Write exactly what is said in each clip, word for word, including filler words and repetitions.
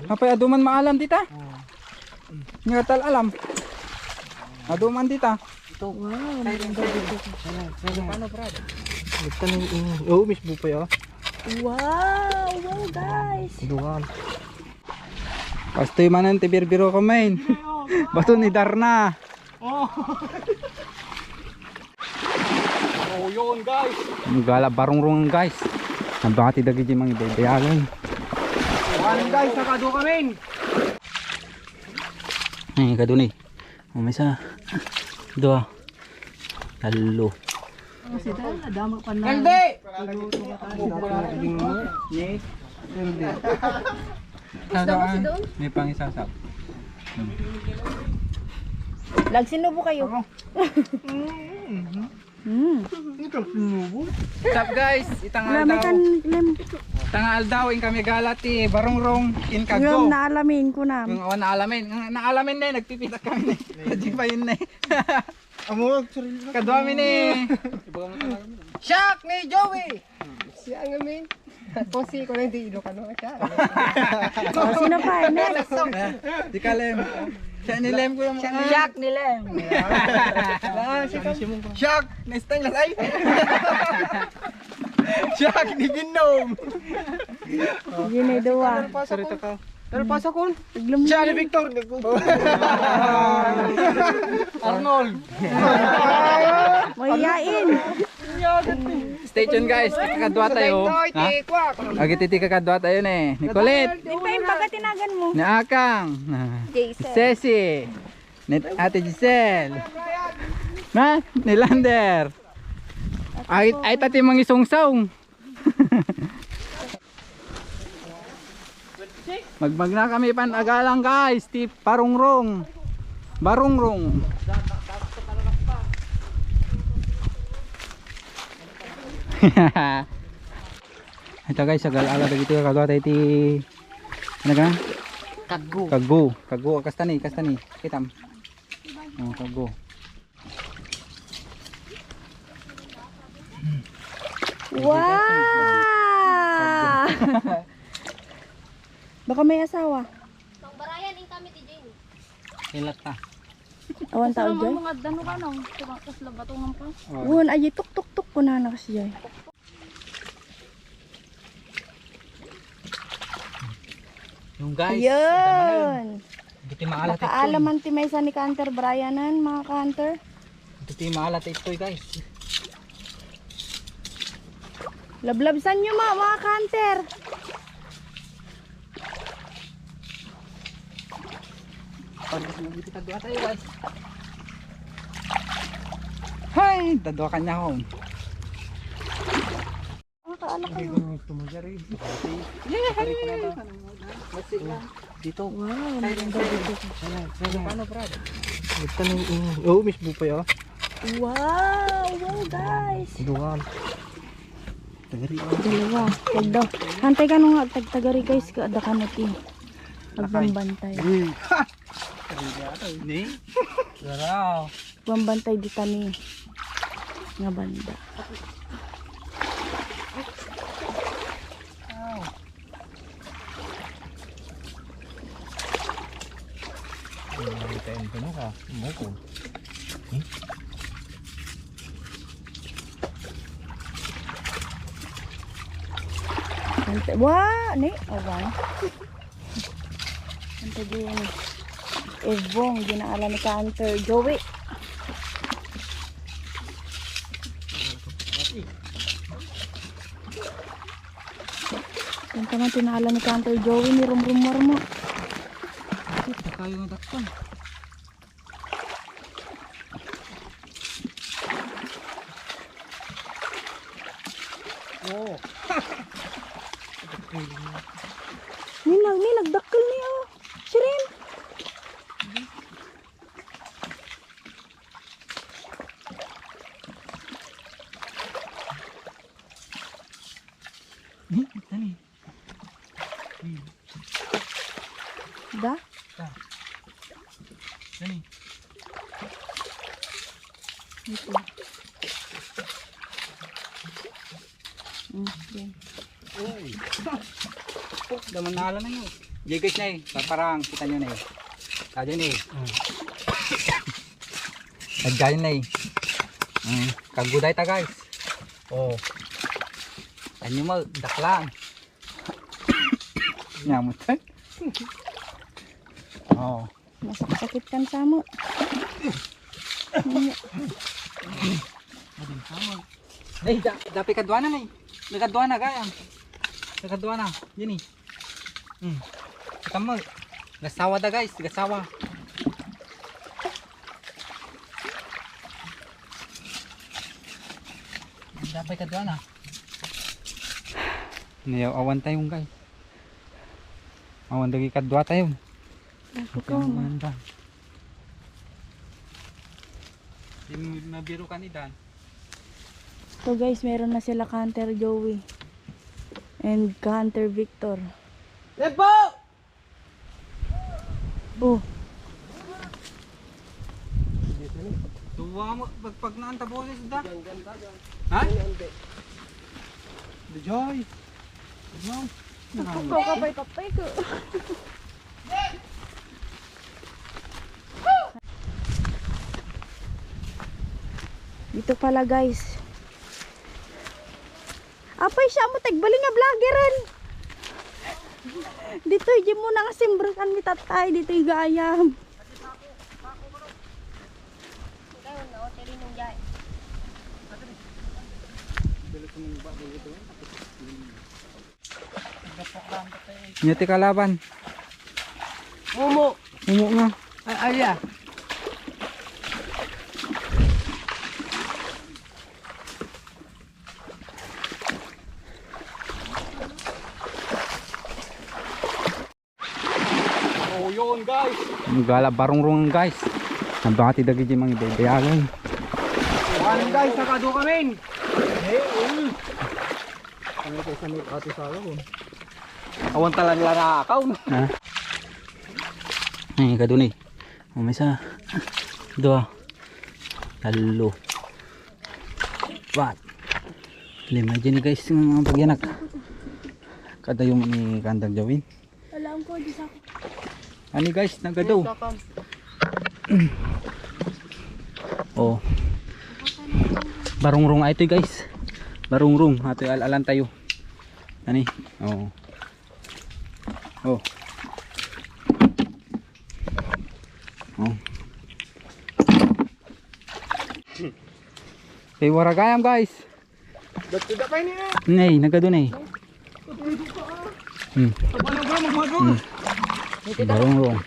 Apay, adu man maalam dita? Oo. Nga tal alam. Adu man dita. Ito. Wow, maganda dito. Sana, sana. Paano, Brad? Basta lang, mm. Oo, mismo pa yun. Wow! Wow, guys! Duwal. Pastoy manen ti birbiro ko, men. Bato ni Darna. Oh. Oh, yun, guys. Ang gala, barungrong, guys. Ang bati dagiti mangibaybayagan. Awan, guys, nakadu kami. Ay, kadu ni. Umisa. Dua. Talo. Ang sida, nadama pa na. Kaldi! Kaldi. Isda mo si Don? May pangisasap. Lagsinubo kayo. Mm. Ito, sinubo. What's up, guys? Itang Wala, may aldaw. Kan-, lem. Itang aldaw, in kami gala ti barungrong in Kaggo. Yung naalamin ko na. Yung, oh, naalamin. Yung naalamin na, nagpipita kami. Di pa yun na. Amo, sarili na. Kadwa mi ni Shaq ni Joey. Siya nga, men. Kasi ko lang di Ilocano siya. Oh, sino pa? Next. Di ka, Lem. Siya ni Lem, kuya mo. Siya ni Jack ni Lem. Ah, si Shaq ni Stainless, ay. Shaq ni Binom. Yun ay duwa. Sarita ka. Pero pasa kun. Siya ni Victor. Arnold. Mahiyain. Stay tuned, guys. Kakadwa tayo. Ha? Agititi kakadwa tayo ni Nicolette. Di pa yung pagkatinagan mo. Ni Akang. Jason. Ceci. Ni Ate Giselle. Na? Ni Lander. Ay, ay, tati mangisungsong. Magmagna kami pan agalang, guys, ti parungrong. Barungrong. Ita, guys, agal-ala dagiti kakadwa tayo ti, ano ka? Kaggo. Kaggo. Kaggo, kasta ni, kasta ni. Kitam. Oh, kaggo. Wow! Baka may asawa. Pangbarayan in kami ti Jane. Ilat ta. Awan tao, Joy. Mga dano ka, no? Tumakas labatungan ka. Won, ay, tuk, tuk, tuk, kunana kasi, Joy. Yung guys, yun. Dagiti maalat. Nakaalaman ti maysa ni Canter Brianan, mga Canter. Dagiti maalat itoy, guys. Lablabsan nyo, ma-, mga Canter. Pag gusto mo dito, tagwa tayo, guys. Hay, tadwa kanya hon. Ang kaala kayo. Dito. Wow, maganda dito. Sana, sana. Paano, Brad? Ito na yung, oo, mismo pa yun. Wow, wow, guys. Duwal. Tagari. Dalawa. Tagda. Hantay ka nung tagtagari, guys, kada ka na ti. Agbambantay. Ni? Wow. Bambantay di tani nga banda. Ang tayo, ano ka? Mukul. Hmm? Ante-, wa, ni, awan. Ang tabi ni Evong, ginaala ni Canter Joey. Yan naman, tinaala ni Canter Joey ni Rumrum Marmo. Tayo nga dakpan. Oh. Ni nag-, ni nagdakkel ni, oh. Shrimp. Ni, tani. Ni. Da? Da. Tani. Ito. Mm, yan. Uy. Daman na ala na yun. Di guys, nay, paparang kita nyo, nay. Kaya, nay. Adjay, nay. Mm, kaguday ta, guys. Oh. Anyo mo, daklan. Nyamot, eh. Oh. Masakit kan samo. Ay, da, dapat kaduana na eh. Nagkaduana, gayam. Nagkaduana. Yan eh. Hmm. Kita mo. Gasawa da, guys. Gasawa. Dapat kaduana. Niyaw awan tayo, guys. Awan dagi kadua tayo. Ako Ito ang ko. Awan da. Di mo mabiro ka ni Dan. So guys, meron na sila ka-hunter Joey and ka-hunter Victor. Lepo! Oh. Tuwa mo, pagpagnaan ta boses da. Ha? Joy. Ano? Nagpukaw ka pa'y patay ko. Dito pala, guys. Apay siya mo, tagbaling nga vloggeran. Dito, di mo nang simbrekan ni tatay. Dito, gayam. Nya ti kalaban. Mumu. Mumu nga. Ay, ay, ah. Oh, yun, guys. Ang gala, barungrung, guys. Ang bati dagiti mga ibaybayagan. Awan, guys, nakadu kami. Eh, eh. Ano ko sa may ate sa ako? Awan talan lang nakakaw. Ha? Ay, kaduni. O, may isa. Dua. Talo. Pat. Lima dyan, guys, yung mga pagyanak. Kadayo mo ni Kandang Jawin. Alam ko, di sa ako. Ani guys, nagado. Oh. Barungrung ay ito guys. Barungrung. Ato al-alan tayo. Ani? Oh. Oh. Oh. Kay waragayam guys. Dagdag pa ini eh. Nay, nagado nay. Hmm. Ano ba magmago? Hmm. Barungrung.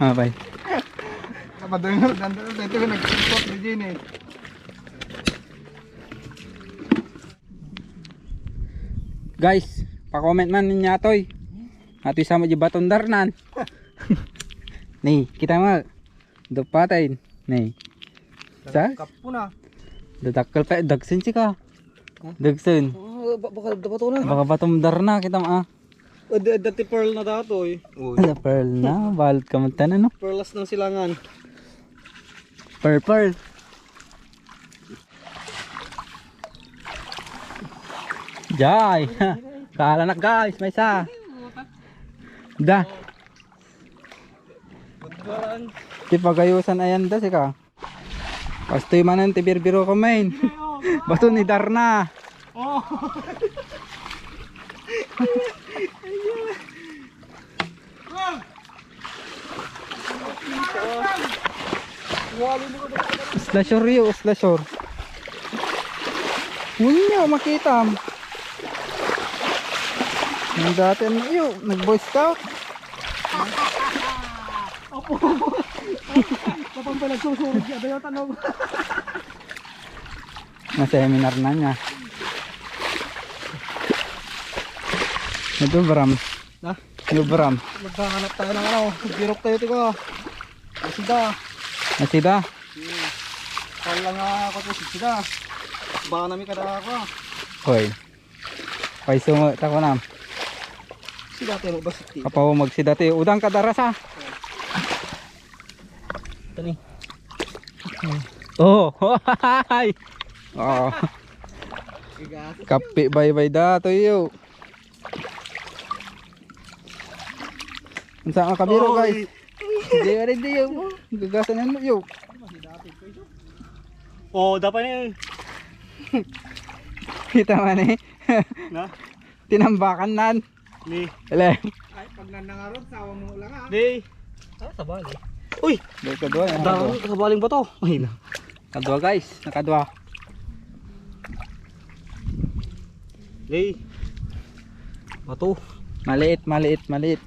Ah, bay. Kapadungan, dandan, ito yung nag-spot di Jin eh. Guys, pa-comment man ninyo atoy. Atoy sama di baton darnan. Ni, kita mo. Dupatay. Ni. Sa? Kapo na. Dadakkel pa, dagsen sika. Dagsen. Oh, ba-, baka dapat na. Baka batom darna, kita mo ah. Ad-, ad-, dati pearl na dato eh. Uy. Ala, pearl na, balut ka man tanan, no? Pearlas ng silangan. Pearl, pearl. Jay. Kala na, guys, may isa. Da. Ti pagayusan ayan da, sika. Pastoy manen ti birbiro ko, main. Bato ni Darna. Oh. Slasher yo, slasher. Unyo, makitam. Ang dati, ano, yo, nag-Boy Scout. Apo. Kapag pala susurod siya, dayo tanong. Na-seminar na niya. Ito, Bram. Ha? Yung Bram. Maghahanap tayo ng ano, birok tayo, tiko. Nasida. Nasida? Hmm. Kaya lang nga ako po, sida. Baka namin kada ako. Hoy. Paiso mo, tako na. Dati mo basit ti. Apaw, magsida ti udang kadarasa. Tani. Oh, hi. Oh. Kape baybay datoy yo. Unsa nga kabiro, guys? Di, di, di, yo. Gagasan mo, yo. Oh, dapat ni. Kita man eh. Na? Tinambakan nan. Ni. Ele. Ay, pag nanangarod, sawa mo lang, ah. Ni. Ah, sabali. Uy! Dahil kadua, yan, Dahil kadua. Sabaling bato. Ay, na. Kadua, guys. Nakadua. Ni. Bato. Maliit, maliit, maliit.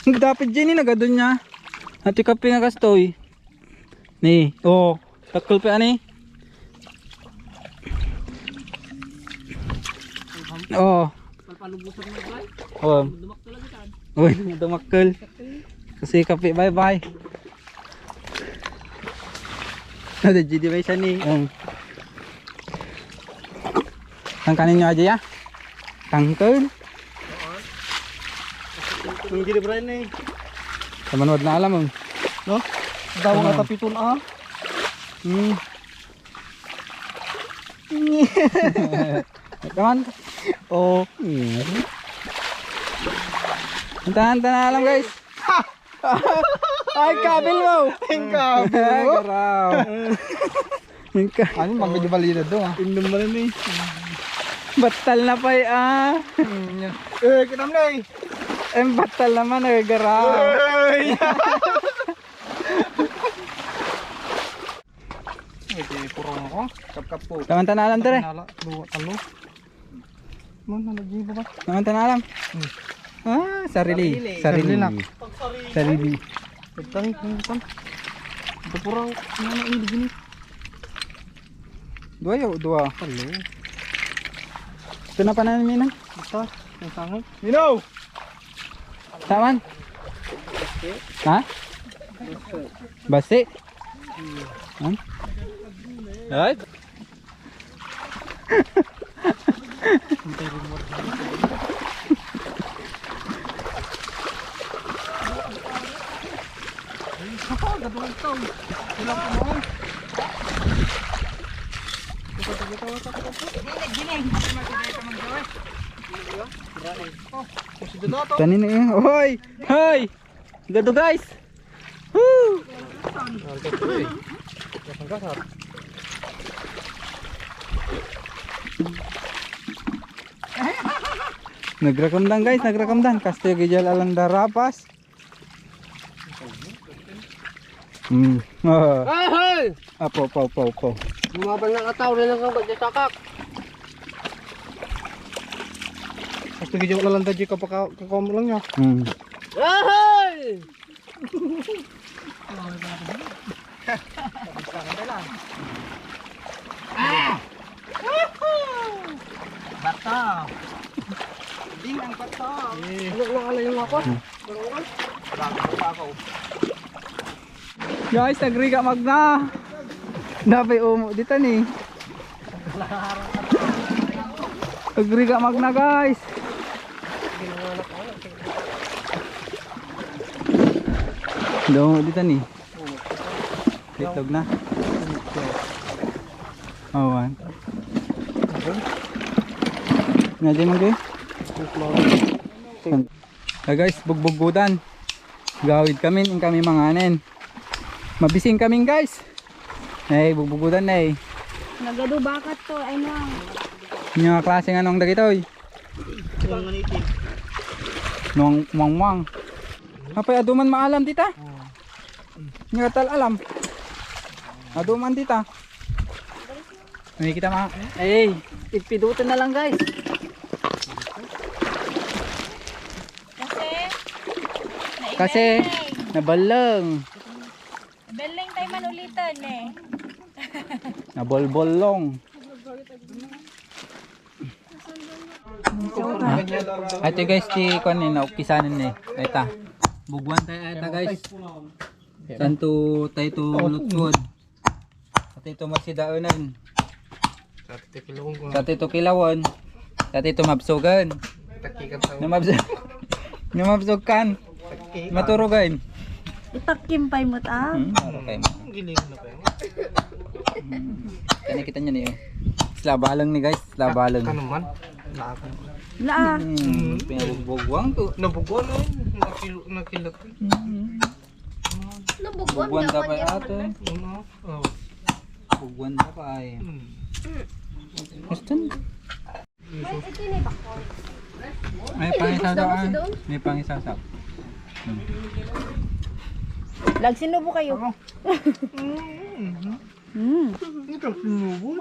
Ang dapit dyan, eh, nagadun niya. Ati kape nga kastoy. Ni, oh, takkel pa ani. Oh. Palpalubusan mo, Bray. Oh. Dumak talaga saan. Uy, dumakkel. Kasi kape, bye-bye. Ada G D by siya ni. Um. Ang kanin nyo aja ya? Tangkel. Ang gini, Brian, eh. Kamanwad na alam, oh. No? Daw nga tapiton, ah. Hmm. Kaman. Oh. Hmm. Antahan, antahan na alam, guys. Ay, kabil mo. Ang kabil mo. Garaw. Ang ka- Ano, magmedyo balina do, ah. Indum ba na ni? Batal na pay, ah. Hmm, yan. Eh, kita mo na eh. Ang batal naman, eh, garaw. Ay! Ito yung purong ako. Kapkap po. Taman tanalan, dere. Nala, duwa, talo. Ano na, naging ba? Naman ta na alam. Hmm. Ah, sarili. Sarili. Sarili. Sarili na. Sarili. Pagtari, ano ito? Ito purang, ano na, hindi gini. Dua yo, dua. Hello. Ito na pa na, Mina. Ito, yung sangay. Minaw! Saman? Ha? Basi? Hmm? Ay? Tanin eh. Hoy! Hoy! Gado, guys. Woo! Nagrakamdan, guys, nagrakamdan. Kastoy gijal alang darapas. Hmm. Ah. Ahal! Apo, apo, apo, apo. Lumaban ng ataw na lang ang bagyasakak. Kastoy gijal alang dadji kapaka-, kakom lang niya. Hmm. Ahal! Ah! Woohoo! Bato! Ding ang bato! Eh. Ano na nga yung ako? Hmm. Bago pa ako. Guys, nagriga magna. Dapat umo dito ni. Nagriga magna, guys. Daw dito ni. Itlog na. Awan. Nga di man, guys. Ah, guys, bugbugudan. Gawid kami, in kami manganen. Mabising kami, guys. Eh, bugbugudan na eh. Nagadu bakat to, ay na. Yung mga klase nga nung dagitoy. Nung mangmang. Apay, aduman maalam dita? Nga tal alam. Aduman dita. May kita ma-, eh, ipidutan na lang, guys. Kasi, kasi, nabaleng. Belling tayo man ulitan eh. Nabolbolong. Ah, ito guys, ti kuan ni, naukpisanan ni. Ita. Buguan tayo ata guys. Santo tayo to lutod. At ito masidaonan. Sa tito kilawon. Sa tito kilawon. Sa tito mabsugan. Taki kan tao. Namabsug. Namabsug kan. Taki. Maturugan. Itakkim pay met, ah. Hmm, para kay mo. Giling na pa yun. Hmm. Kani kita niya ni. Sila balang ni guys, sila balang. Ano man? Laag. Laag. Hmm, pinabugbugwang to. Nabugbugwang, eh. Nakil-, nakilak. Hmm. Nabugbugwang dapat ate. Ano? Oh. Bugbugwang dapat ay. Hmm. Gusto niya. May pangisasaw, ah. May pangisasaw. Hmm. Lag, sinubo kayo. Ako. Mm. Mm. Ito, sinubo.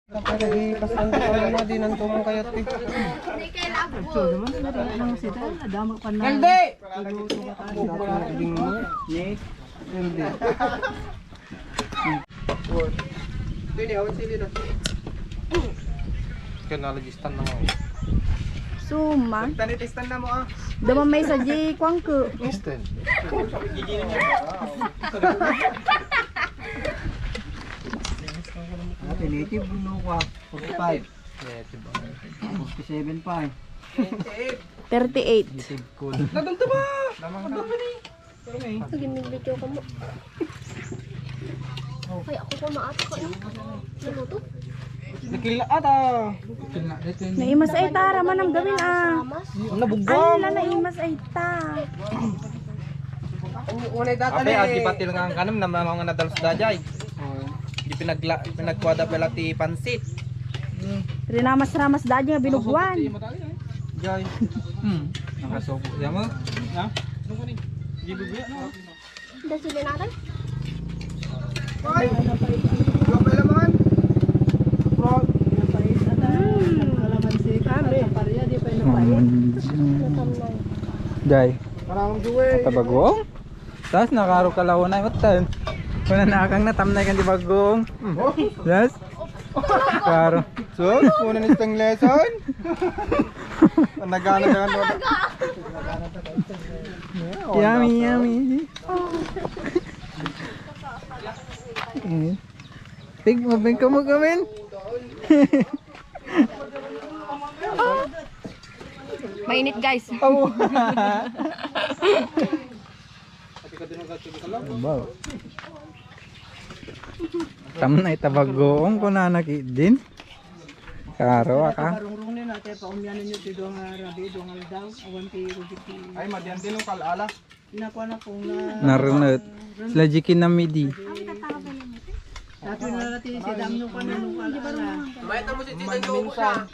Kapag ipasan ko kami na, di nantumong kayo, te. Kaldi! Kaldi. Ito ni, awan sili na. Kaya nalagistan na nga. Suma. Tani testan na mo, ah. Dama may sa J, kuwang ko. Testan. Ah, tinitive, no, kwa. Forty-five. Forty-seven pa, eh. Thirty-eight. Native cool. Nadunto ba? Lamang na. Lagi may video ka mo. Ay, ako pa maato ka, eh. Naluto? Nakil-, ata. Naimas ay ta, raman ang gawin, ah. Nabugwang. Ala, naimas ay ta. Ate, adi pati lang ang kanam na mga nadalus da jay. Di pinagla-, pinagkuha da pala ti pansit. Rinamas-ramas da jay nga binugwan. Jay. Hmm. Nakasuko. Yan mo? Ha? Ano ko ni? Di bugyan, no? Dasili natin. Ay! Ano pa laman? Frog. Kalamansi. Kami. Paria, di pa yung napait. Day. Parang duwe. Tabagoong? Tas nakaro kalaunay, matan. Kuna na akang natamnay kan di bagoong. Yes? Karo. So, una ni stang lesson. Nagana na ano. Yummy, yummy. Eh. Tig, mabeng ka mo gamin. Mainit, guys. Oh. Wow. Tamnay tabagoong ko na nakidin. Karo, aka. Parungrung ni nate, paumyanan nyo ti duwa nga rabi, duwa nga aldaw, awan ti rugit ti. Ay, madian din ang kalala. Nakuha na kung na. Narunot. Sila Jiki na midi. Dati na natin si Dam nung kung ano, kalala. Mayat mo si Tita Joe ko siya.